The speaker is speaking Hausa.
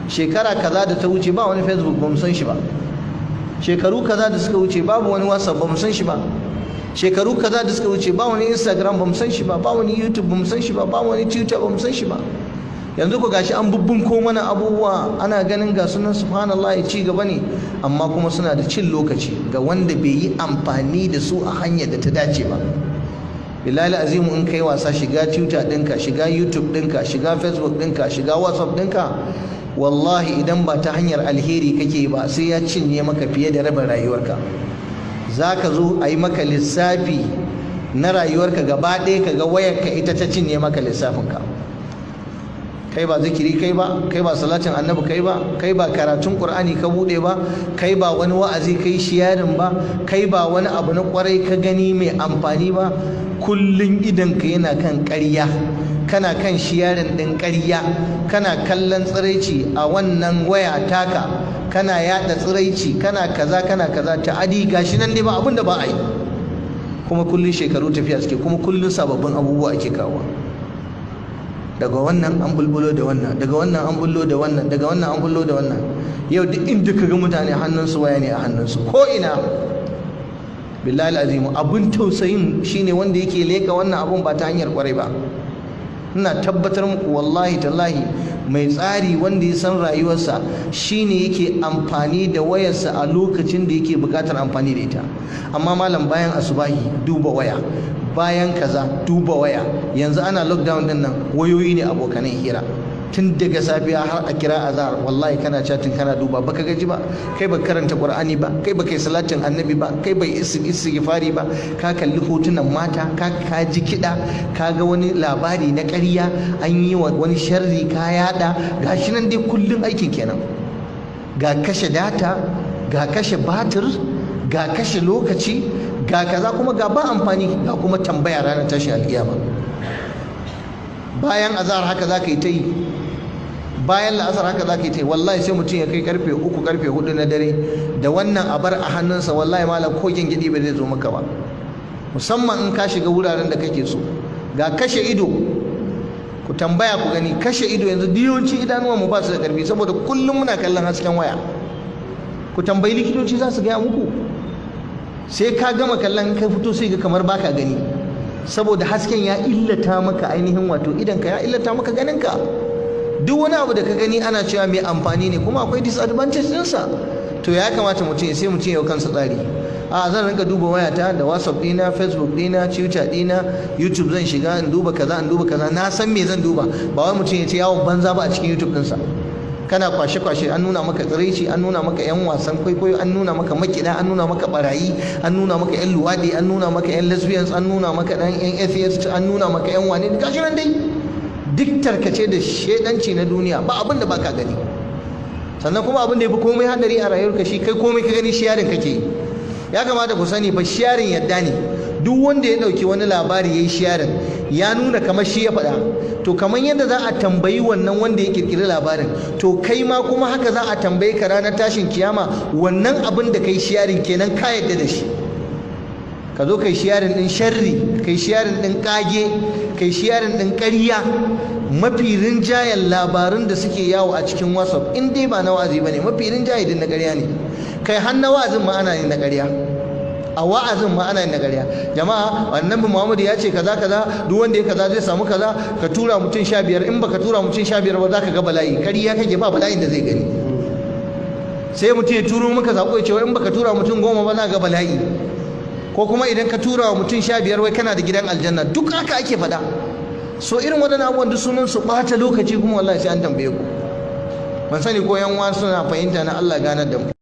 Shekara kaza da ta wuce ba wani Facebook, ba mu san shi ba. Shekaru kaza da suka wuce babu wani WhatsApp, ba mu san shi ba. Shekaru kaza da suka wuce ba wani Instagram, ba mu san shi ba. Ba wani YouTube, ba mu san shi ba. Ba wani Twitter, ba mu san shi ba. Yanzu ku gashi an bubbunko mana abubuwa, ana ganin ga sunan, subhanallah, ci gaba ne, amma kuma suna da cin lokaci ga wanda bai yi amfani da su a hanyar da ta dace ba. Billahi azimu, in kai wasa, shiga Twitter ɗinka, shiga YouTube ɗinka, shiga Facebook ɗinka, shiga WhatsApp ɗinka, wallahi idan ba ta hanyar alheri kake ba, sai ya cinye maka fiye da rabin rayuwarka. Za ka zo a yi maka lissafi na rayuwarka gaba ɗaya, ka ga wayarka ita ta cinye maka lissafinka. Kai ba zikiri kai ba, kai ba salatin Annabi kai ba, kai ba karatun Qur'ani ka bude ba, kai ba wani wa'azi kai sharing ba, kai ba wani abu na kwarai ka gani mai amfani ba. Kullun idan ka yana kan ƙarya, kana kan sharing din ƙarya, kana kallon tsiraici a wannan waya taka, kana yada tsiraici, kana kaza, kana kaza, ta'adi, gashi nan dai ba abin da ba a yi. Kuma kullun shekaru tafiya suke, kuma kullun sababbin abubuwa ake kawo. Daga wannan an bulbulo da wannan, daga wannan an bullo da wannan, daga wannan an bullo da wannan. Yau duk inda ka ga mutane, hannunsu waya ne a hannunsu ko ina. Billahi azimu, abun tausayin shine wanda yake leka wannan abun ba ta hanyar kwarai ba. Ina tabbatar muku, wallahi tallahi, mai tsari wanda ya san rayuwarsa shine yake amfani da wayarsa a lokacin da yake bukatar amfani da ita. Amma malam, bayan asubahi duba waya, bayan kaza duba waya. Yanzu ana lockdown din nan, wayoyi ne abokanan hira tun daga safiya har a kira azhar. Wallahi kana chatting, kana duba, baka gaji ba. Kai ba karanta Qur'ani ba, kai ba kai salatin Annabi ba, kai bai istighfari ba. Ka kalli hotunan mata, ka ji kiɗa, ka ga wani labari na ƙarya, an yi wa wani sharri, ka yada. Gashi nan dai kullun aikin kenan. Ga kashe data, ga kashe batir, ga kashe lokaci, ga kaza, kuma ga ba amfani, ga kuma tambaya ranar tashin alkiyama. Bayan azhar haka za ka yi ta yi, bayan la'asar haka za ka yi ta yi. Wallahi sai mutum ya kai karfe 3, karfe 4 na dare da wannan abar a hannunsa. Wallahi malam, ko gyangyaɗi ba zai zo maka ba, musamman in ka shiga wuraren da kake so. Ga kashe ido. Ku tambaya ku gani, kashe ido. Yanzu yawanci idanuwan mu ba su da karfi saboda kullum muna kallon hasken waya. Ku tambayi likitoci, za su gaya muku. Sai ka gama kallon, ka fito, sai ga kamar baka gani, saboda hasken ya illata maka ainihin wato idan ka, ya illata maka ganinka. Duk wani abu da ka gani ana cewa mai amfani ne, kuma akwai disadvantage ɗinsa. To ya kamata mutum sai mutum ya kansa tsari. A zan rinka duba wayata da WhatsApp dina, Facebook dina, Twitter dina, YouTube zan shiga in duba kaza, in duba kaza, na san me zan duba. Ba wai mutum ya ce yawon banza ba a cikin YouTube ɗinsa, kana kwashe-kwashe, an nuna maka tsiraici, an nuna maka 'yan wasan kwaikwayo, an nuna maka makida, an nuna maka barayi, an nuna maka 'yan luwaɗi, an nuna maka 'yan lesbians, an nuna maka ɗan 'yan atheist, an nuna maka 'yan wane, gashi nan dai, duk tarkace da shedanci na duniya, ba abin da baka gani. Sannan kuma abin da ya fi komai hadari a rayuwarka shi kai komai ka gani sharing kake yi. Ya kamata ku sani fa, sharing yadda ne. Duk wanda ya ɗauki wani labari ya yi sharing, ya nuna kamar shi ya faɗa. To kamar yadda za a tambayi wannan wanda ya kirkiri labarin, to kai ma kuma haka za a tambayi ka ranar tashin kiyama. Wannan abin da kai sharing kenan, ka yadda da shi. Ka zo kai sharing din sharri, kai sharing din kage, kai sharing din ƙarya. Mafi rinjayen labarun da suke yawo a cikin WhatsApp, in dai ba na wa'azi bane, mafi rinjaye din na ƙarya ne. Kai, har na wa'azin ma ana yin na ƙarya. A wa'azin ma ana yin na ƙarya. Jama'a, Annabi Muhammad ya ce kaza kaza, duk wanda ya kaza zai samu kaza, ka tura mutum 15, in baka tura mutum 15 ba za ka ga bala'i. Ƙarya kake, ba bala'in da zai gani. Sai mutum ya turo maka sako ya ce in baka tura mutum 10 ba za ka ga bala'i, ko kuma idan ka tura wa mutum 15 wai kana da gidan aljanna. Duk haka ake faɗa. So irin waɗannan abubuwan duk sunan su ɓata lokaci, kuma wallahi sai an tambaye ku. Ban sani ko yan uwa suna fahimta na. Allah ganar da mu.